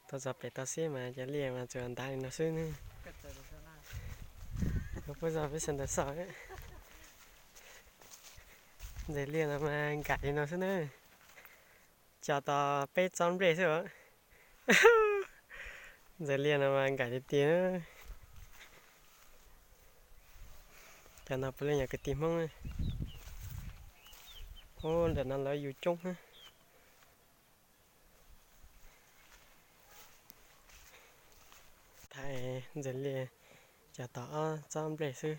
Tuaj txog pem toj siab mas cov liaj mas tsuas ntav li no xwb ne. Kuv pub txog peb sawv ntawd xauj. Ntses liaj no mas nkais li no xwb na. Tso tau peb tsob nplej xwb os. Ntses liaj no mas nkais tiag tiag. Cov no puav leej yog kwv tij Hmoob. Ub, ntawm no lawv yug coob na. Thaij ntses liaj, tso tau ob tsob nplej xwb.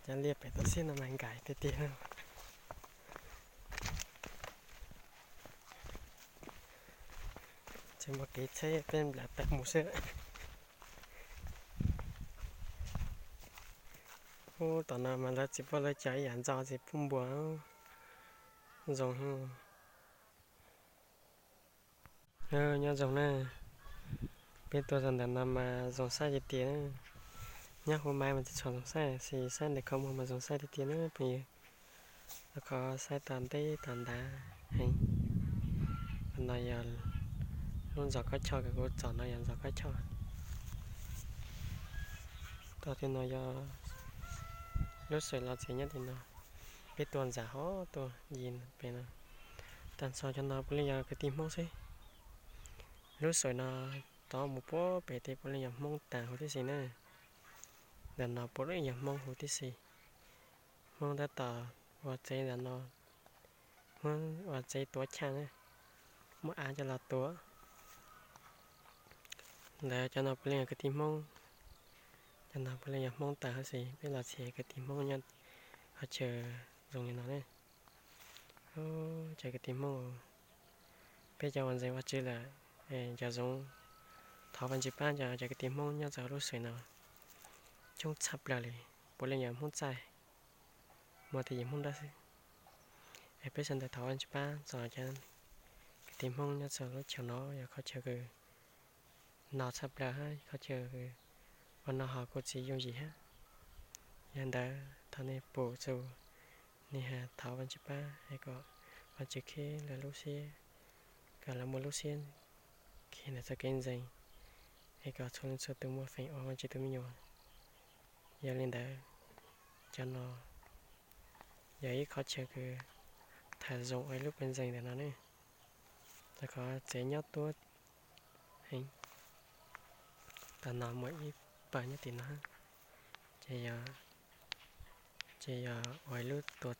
Cov liaj pem toj siab no mas nkais tiag tiag. Tsis muaj kev tsheb peb nplam tawm mus xwb. Ub, tom no mas lawv txiv puj lawv cog ib yam ntxo txiv puj npua. Zoo. Nyob zoo na, peb tuaj txog ntawm no mas zoo saib tiag tiag na. Nyob hauv maiv mas tsis tshua zoo saib, tab sis saib ntawm kho muag mas zoo saib tiag tiag na phooj ywg. Rau qhov saib tau nteb tau ntav heev. Qhov no yog lub ntsos kaub choj, kuv tsom no yog ntsos kaub choj. Tog tim no yog lub sawm los txiav nyob tim no. Peb tuaj ntxas hov tuaj yim pem no. Tag nrho cov no puav leej yog kwv tij Hmoob xwb. Lub sawm no tod mus puag pem tej puav leej yog Hmoob tag huv tib si na. Ntawm no puav leej yog Hmoob huv tib si. Hmoob tab tom ua tsev ntawm no, Hmoob ua tsev tuav chaj na, muab av coj los tuav. Ntawd cov no puav leej yog kwv tij Hmoob, cov no puav leej yog Hmoob tag huv si. Peb los txhia kwv tij Hmoob nyob qhov chaw zoo li no ne. Cov kwv tij Hmoob, peb cov uas ntseeg Vajtswv lawm, cov zoov thov Vajtswv pab cov kwv tij Hmoob nyob rau lub sawm no coob tshaj plaws li, puav leej yog Hmoob txaij, muaj tej yim Hmoob dawb xwb. Es peb sawv daws thov Vajtswv pab txog cov kwv tij Hmoob nyob rau lub chaw no, yog qhov chaw kws no tshaj plaws hab qhov chaw kws ua noj haus kuj tsis yooj yim hab. Yog ntawd thov nej pum txug, nej has thov Vajtswv pab es kom Vajtswv khib lawv lub siab, kom lawv muaj lub siab khi ntawm txoj kev ntseeg, es kom txhua leej txhua tus muaj feem ua Vajtswv tus me nyuam. Yog li ntawd, cov no yog ib qhov chaw kws tham zoo ua ib lub pawg ntseeg ntawm no ne. Rau qhov tsev nyob tuab heev. Tam no muaj ib pawg nyob tim no, ces yog, ces yog ua ib lub tuam